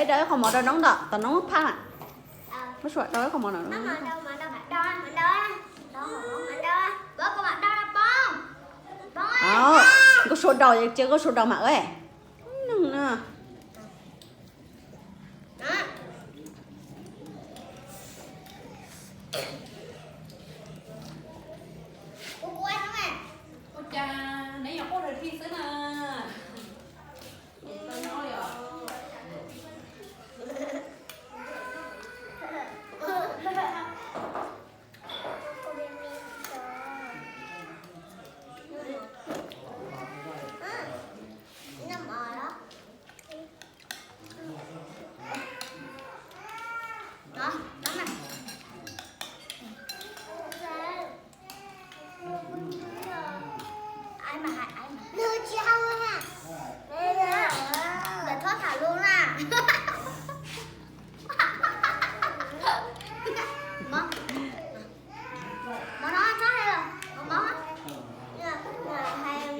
Rau ib qho mov rau noob ntawm, tom noob phaj na. Muab suam rau ib qho mov rau noob. Nkauj Suav daus, cia Nkauj Suav daus mam ua. Neeg na. Ua cas neb nyuam qhuav dhau thi xwb na. Nws tsis hau ha. Lawv thob tham lus na. Mov no txhob hais los, mov hais.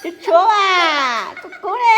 Tshuav tshuav as, kub kub ne.